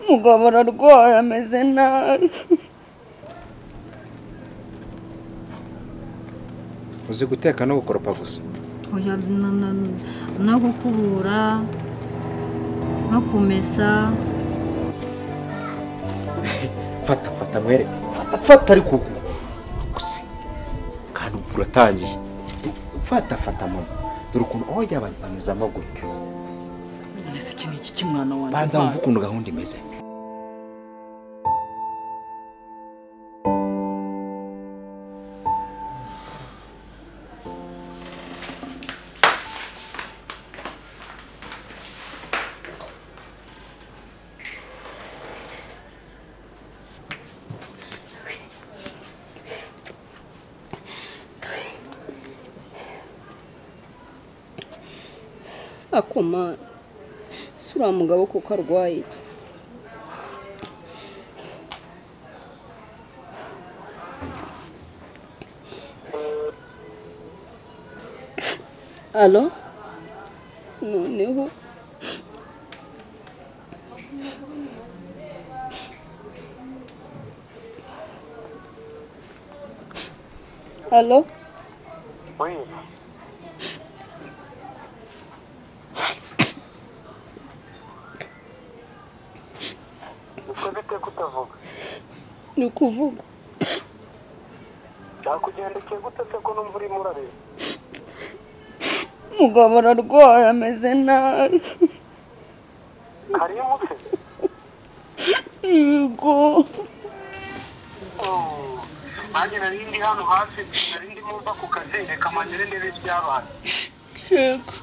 Mugabo ararwaye ameze nabi. Uzi guteka no gukoropa gusa? Oya, no gukubura no kumesa. Fata fata mwere. Fata fata ariko gusa. Kandi uratangiye. Fata fata mama. Dore ukuntu oya banyuzamo gutyo. Nese iki ni iki mwana wanjye? Banza wumve ukuntu gahunda imeze. Akoma sura mugabo kuko arwaye iki? Alo? Noneho Alo? Oui. Ni kuvuga. Cyakugendekeye gute se ko numva urimo urarira? Mugabo ararwaye ameze nabi. Karimu se? Yego. Nanjye nari ndi hano hafi, nari ndimo mva ku kazi, reka mangere ndebe ibyabaye. Yego.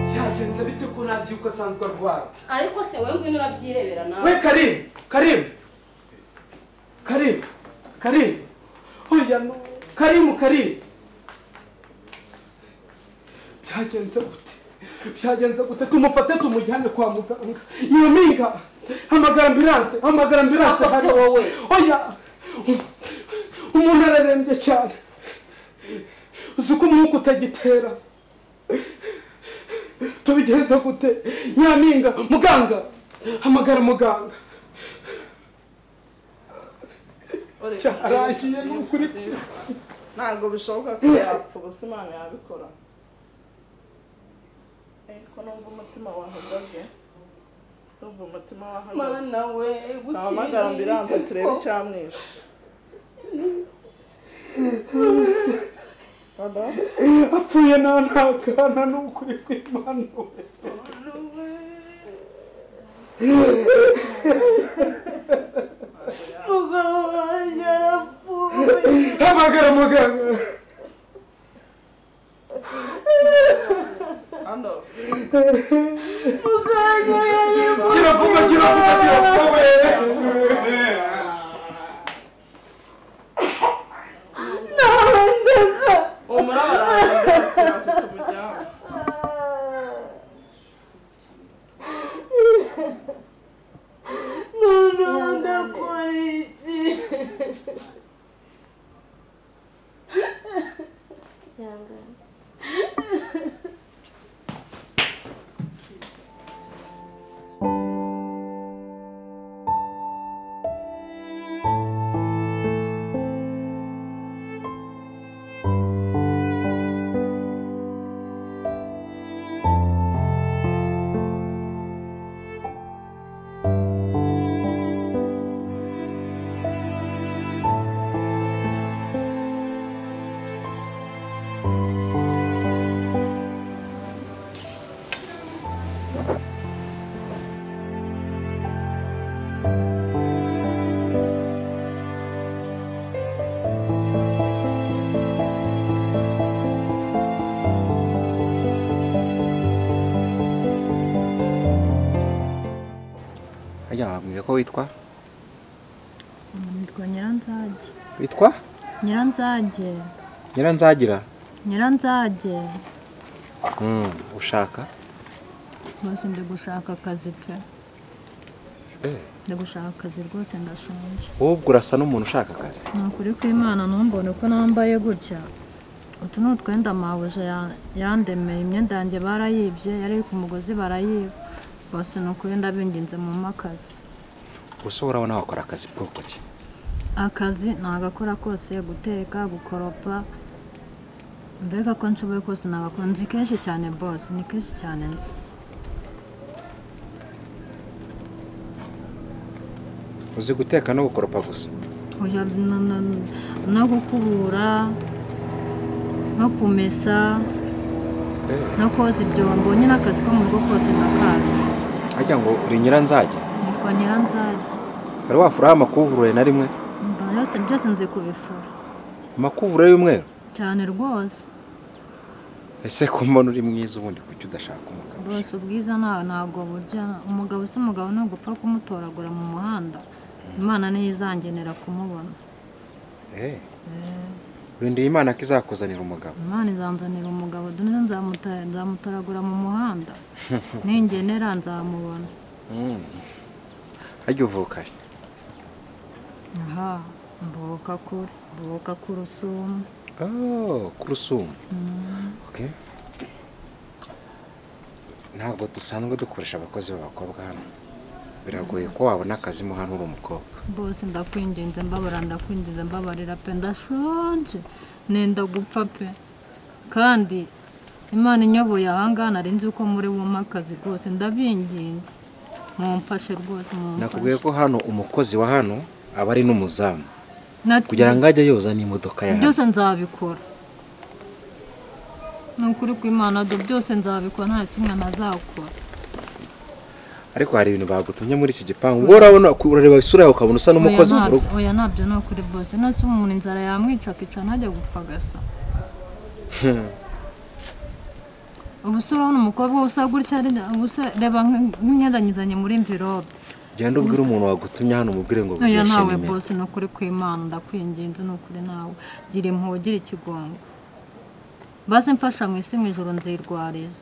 Byagenze bite ko ntazi yuko asanzwe arwara? Ariko se wowe ngwino urabyirebera nawe. We Karim, Karim. Karim, Karim. Oya no. Karim, Karim. Byagenze gute? Byagenze gute? Tumufate tumujyane kwa muganga. Nyampinga, hamagara ambulance, hamagara ambulance. Ariko se wowe. Oya. Umuntu ararembye cyane. Uzi ko umwuka utagitera. Tubigenza gute? Nyampinga, muganga, hamagara muganga. Cyaragiye n'ukuri. Ntabwo bishoboka ko yapfa, gusa Imana yabikora. Ko numva umutima wahagaze. Numva umutima wahagaze. Mana we, hamagara ambulance turebe icyamwishe. Apfuye nta ntakana n'ukuri kw'Imana we. Mugabo wanjye arapfuye. Hamagara muganga. Muganga yarimo. Kiravuga kiravuga kiravuga we. Wambwiye ko witwa? Nitwa Nyiranzage. Witwa? Nyiranzage. Nyiranzagira? Nyiranzage. Ushaka? Bose ndi gushaka akazi pe. Ndi gushaka akazi rwose ndashonje. Wowe ubwo urasa n'umuntu ushaka akazi. Ni ukuri kw'Imana ntumbone ko nambaye gutya. Utu ni utwenda mabuja yandemeye, imyenda yanjye barayibye, yari iri ku mugozi barayiba. Bose ni ukuri ndabinginze mumpe akazi. Gusa urabona wakora akazi bwoko ki? Akazi nagakora kose, guteka, gukoropa, mbega ko nshoboye kose nagakora. Nzi kenshi cyane boss, ni kenshi cyane nzi. Uzi guteka no gukoropa gusa? Oya, no gukubura, no kumesa, no koza ibyombo, nyine akazi ko mu rugo kose ndakazi. Harya ngo uri Nyiranzage? Nitwa Nyiranzage. Wari wafuraho amakuvurori na rimwe? Byose byose nzi kubifura. Amakuvurori y'umweru? Cyane rwose. Ese ko mbona uri mwiza ubundi kuki udashaka umugabo? Bose ubwiza ntabwo burya umugabo si umugabo ni ugupfa kumutoragura mu muhanda. Imana niyo izangenera kumubona. Urindiye Imana ko izakuzanira umugabo? Imana izanzanira umugabo, dore nzamutoragura mu muhanda. Ningenera nzamubona. Harya uvuka he? Aha, mvuka kure, mvuka ku Rusumo. Oh, ku Rusumo. Okay. Ntabwo dusanzwe dukoresha abakozi b'abakobwa hano. Biragoye ko wabona akazi mo hano uri umukobwa. Bose ndakwinginze mbabara, ndakwinginze mbabarira pe, ndashonje nenda gupfa pe. Kandi Imana inyoboye ahangaha nari nzi ko muri bumpe akazi rwose, ndabinginze mumfashe rwose, mumfashe. Nakubwiye ko hano umukozi wa hano aba ari n'umuzamu kugira ngo ajye yoza n'imodoka yawe. Byose nzabikora. Ni ukuri kw'Imana do byose nzabikora, nta kimwe ntazakora. Ariko hari ibintu bagutumye muri iki gipangu, ubwo urabona urareba isura yawe ukabona usa n'umukozi wo mu rugo. Oya nabyo ni ukuri bose, nase umuntu inzara yamwica akica ntajya gupagasa. Ubu se urabona umukobwa usa gutya, reba nk'imyenda nyizanye muri mvirope. Genda ubwire umuntu wagutumye hano umubwire ngo Oya nawe bose ni ukuri kw'Imana ndakwinginze, ni ukuri nawe gira impuhwe, gira ikigongo. Basi mfasha mu isi mu ijoro nzirwariza.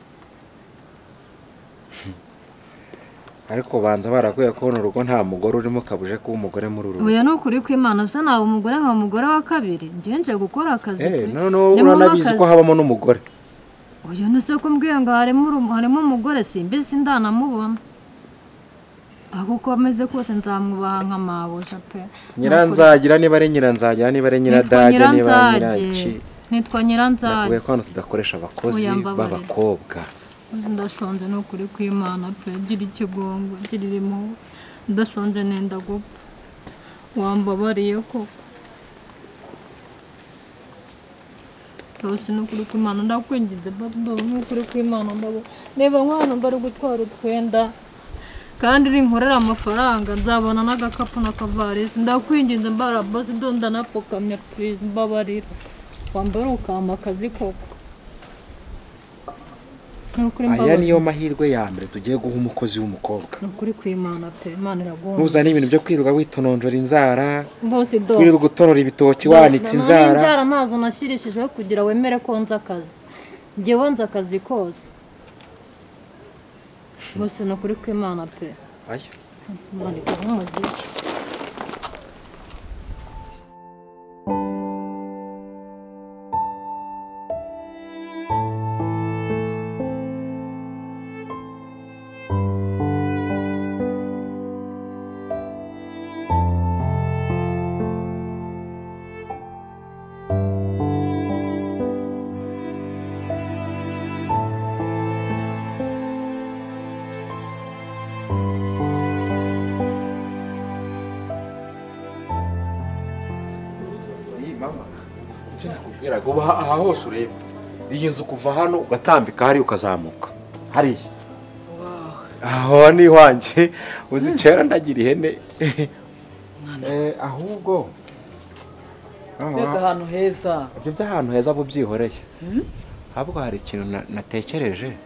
Ariko banza barakwiye ko hano urugo nta mugore urimo kabuje kuba umugore muri uru rugo. Oya ni ukuri kw'Imana, usa nawe umugore nka umugore wa kabiri, njye nje gukora akazi pe. Noneho uranabizi ko habamo n'umugore. Oya nese ko mbwiye ngo harimo umugore, simbizi ndanamubona. Aho uko ameze kose nzamwubaha nka mabuja pe. Nyiranzagira niba ari Nyiranzagira, niba ari Nyiradage, niba ari Nyiraki. Nitwa Nyiranzage. Nakubwiye ko hano tudakoresha abakozi b'abakobwa. Ndashonje ni ukuri kw'Imana pe, gira ikigongo, girira impuhwe, ndashonje nenda gupfa. Wambabariye koko. Rwose ni ukuri kw'Imana ndakwinginze, ni ukuri kw'Imana mbaba. Reba nk'ahantu bari gutwara utwenda kandi ninkorera amafaranga nzabona n'agakapu n'akavarisi. Ndakwinginze mbara bose ndonda napfukamye please mbabarira. Wambara ukampa akazi koko. Aya niyo mahirwe ya mbere tugiye guha umukozi w'umukobwa. Ni ukuri kw'Imana pe, Imana iraguha. Ntuzane ibintu byo kwirirwa witononjora inzara, bose do. Wirirwa utonora ibitoki wanitse inzara. Inzara ntazo nashirishijeho kugira wemere ko nza akazi. Njyewe nza akazi kose. Bose ni ukuri kw'Imana pe. Aya. Imana iguhe umugisha. Uba aha hose ureba iyi nzu kuva hano ugatambika hari ukazamuka hariya. Aho ni iwanjye, uzi kera ndagira ihene. Ahubwo mbega ahantu heza. Ibyo by'ahantu heza bubyihoreye. Ahubwo hari ikintu natekereje,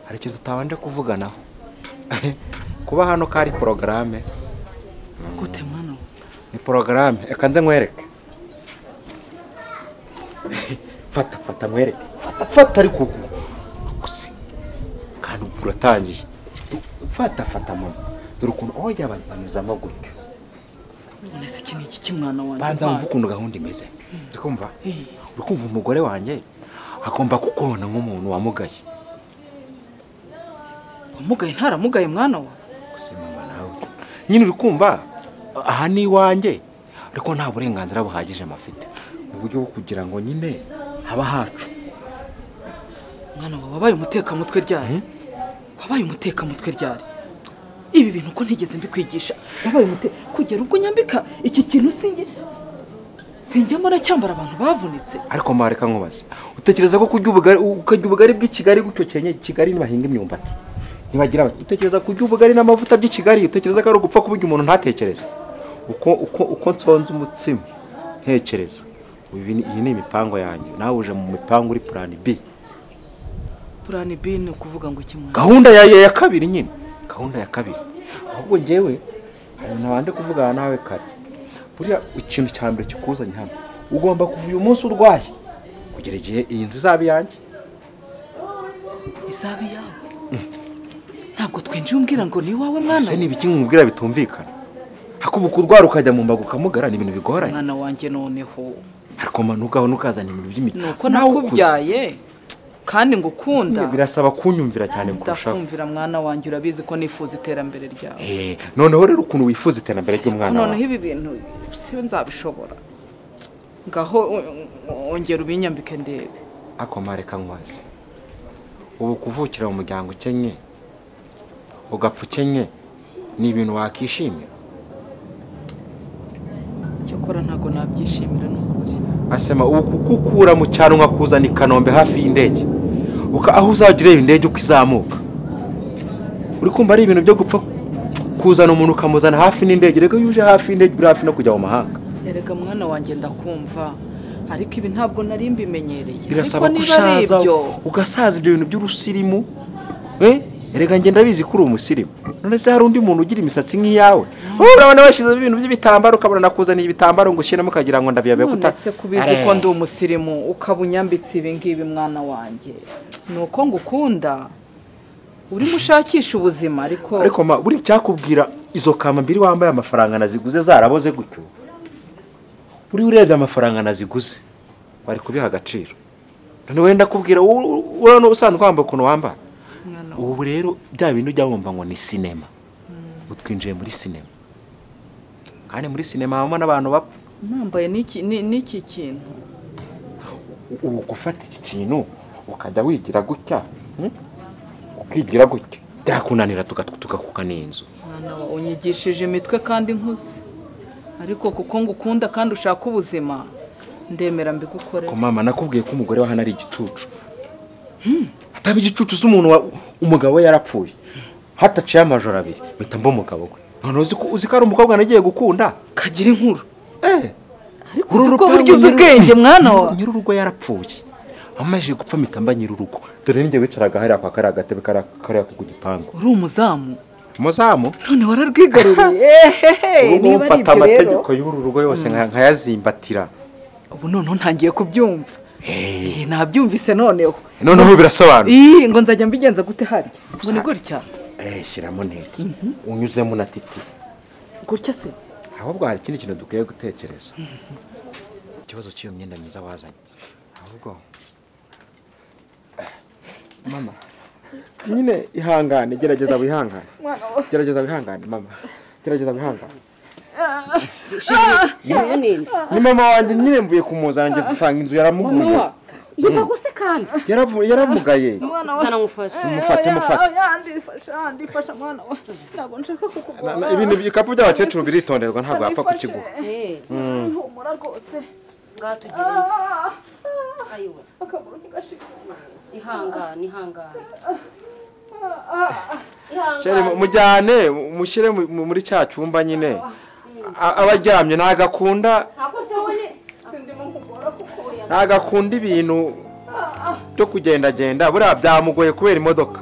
hari ikintu tutabanje kuvuganaho. Kuba hano kari porogaramu. Gute mwana? Ni porogaramu, reka nze nkwereke. Fata fata nkwereke. Fata fata ariko kandi uratangiye. Fata fata mama. Dore ukuntu oya banyuzamo gutyo. None se iki ni iki mwana wanjye? Banza wumve ukuntu gahunda imeze. Uri kumva? Uri kumva umugore wanjye agomba kukubona nk'umuntu wamugaye. Wamugaye ntaramugaye mwana wa? Gusa mama nawe. Nyine uri kumva aha ni iwanjye ariko nta burenganzira buhagije mafite. Mu buryo bwo kugira ngo nyine haba hacu. Mwana wawe wabaye umutekamutwe ryari? Wabaye umutekamutwe ryari? Ibi bintu ko ntigeze mbikwigisha. Wabaye umute kugera ubwo nyambika iki kintu sinjye mbona cyambara abantu bavunitse. Ariko mareka nkubaze. Utekereza ko kurya ubugari ukarya ubugari bw'i Kigali gutyo kenye Kigali nibahinga imyumbati. Nibagira bati utekereza kurya ubugari n'amavuta by'i Kigali utekereza ko ari ugupfa kuburya umuntu ntatekereza. Uko nsonza umutsima ntekereza. Iyi ni imipango yanjye. Nawe uje mu mipango uri plan B. Plan B ni ukuvuga ngo iki mwana? Gahunda ya kabiri nyine. Gahunda ya kabiri. Ahubwo njyewe hari nabande kuvugana nawe kare. Buriya ikintu cya mbere kikuzanye hano ugomba kuva uyu munsi urwaye kugera igihe iyi nzu izaba iyanjye. Izaba iyawe? Ntabwo twinjiye umbwira ngo ni iwawe mwana. Ese ni ibiki nkubwira bitumvikana? Hakubuka urwara ukajya mu mbago ukamugara ni ibintu bigoranye. Mwana wanjye noneho. Ariko manuka nukazana ibintu by'imiti. Nuko nakubyaye kandi ngukunda. Birasaba kunyumvira cyane kurushaho. Ndakumvira mwana wanjye urabizi ko nifuza iterambere ryawe. Noneho rero ukuntu wifuza iterambere ry'umwana wawe. Noneho ibi bintu si nzabishobora. Ngaho ongera ubinyambike ndebe. Ako mareka nkwaze. Ubu kuvukira mu muryango ukennye ugapfa ukennye ni ibintu wakishimira? Cyokora ntago nabyishimira n'ukuri. Asema ubu kukukura mu cyaro nkakuzana i Kanombe hafi y'indege. Aho uzajya ureba indege uko izamuka. Uri kumva ari ibintu byo gupfa kuzana umuntu ukamuzana hafi n'indege. Rega iyo uje hafi y'indege uri hafi no kujya mu mahanga. Erega mwana wanjye ndakumva ariko ibi ntabwo nari mbimenyereye. Birasaba gushaza ugasaza ibyo bintu by'urusirimu. Erega njye ndabizi ko uri umusirimu. None se hari undi muntu ugira imisatsi nk'iyawe? Urabona bashyize ibintu by'ibitambaro ukabona nakuzaniye ibitambaro ngo ushyiremo ukagira ngo ndabiyabe kuta. None se kubizi ko ndi umusirimu ukaba unyambitse ibi ngibi mwana wanjye. Nuko ngukunda urimo ushakisha ubuzima ariko ma buri cyakubwira izo kama mbiri wambaye amafaranga naziguze zaraboze gutyo. Uri urebye amafaranga naziguze wari kubiha agaciro. None wenda kubwira urabona usanzwe wambaye ukuntu wambara. Ubu rero bya bintu ujya wumva ngo ni sinema. Utwinjiye muri sinema. Kandi muri sinema habamo n'abantu bapfa. Nambaye n'iki kintu. Ubu gufata iki kintu ukajya wigira gutya, ukigira gutya byakunanira tugakuka n'inzu. Mwana wa unyigishije imitwe kandi nkuze. Ariko kuko ngukunda kandi ushaka ubuzima ndemera mbigukorera. Ko mama nakubwiye ko umugore wa hano ari igicucu. Ataba igicucu z'umuntu umugabo we yarapfuye. Hataciye amajoro abiri mpita mba umugabo we. None uzi ko ari umukobwa nagiye gukunda? Kagira inkuru. Ariko uzi ko burya uzi ubwenge mwana wa. Nyir'urugo yarapfuye. Amaze gupfa mpita mba nyir'urugo. Dore ninjye wicaraga hariya kwa kariya gatebe kariya ko ku gipangu. Uri umuzamu? Umuzamu? None wararwigaruriye. Niba ari ibyo rero. Amategeko y'uru rugo yose nkayazimbatira. Ubu noneho ntangiye kubyumva. Nabyumvise noneho. Noneho birasobanuye. Ngo nzajya mbigenza gute harya? Ngo ni gutya. Shyiramo neza. Unyuzemo na titi. Gutya se? Ahubwo hari ikindi kintu dukwiye gutekereza. Ikibazo cy'iyo myenda myiza wazanye. Ahubwo mama nyine ihangane gerageza wihangane. Gerageza wihangane mama. Gerageza wihangane. Ni mama wanjye nyine mvuye kumuzana ngeze nsanga inzu yaramuguye. Yibagose kandi. Yaramugaye. Sana ngufashe. Mufate mufate. Ndifasha mwana wa. Ntabwo nshaka kukugora. Ibintu bikapu by'abakecuru biritonderwa ntabwo yapfa kukiguha. Humura rwose. Ngatugire. Ayiwe. Akaguru ntigashikuka. Ihangane ihangane. Chere mujyane mushyire muri cya cyumba nyine. Abaryamye ntagakunda. Ntagakunda ibintu byo kugendagenda buriya byamugoye kubera imodoka.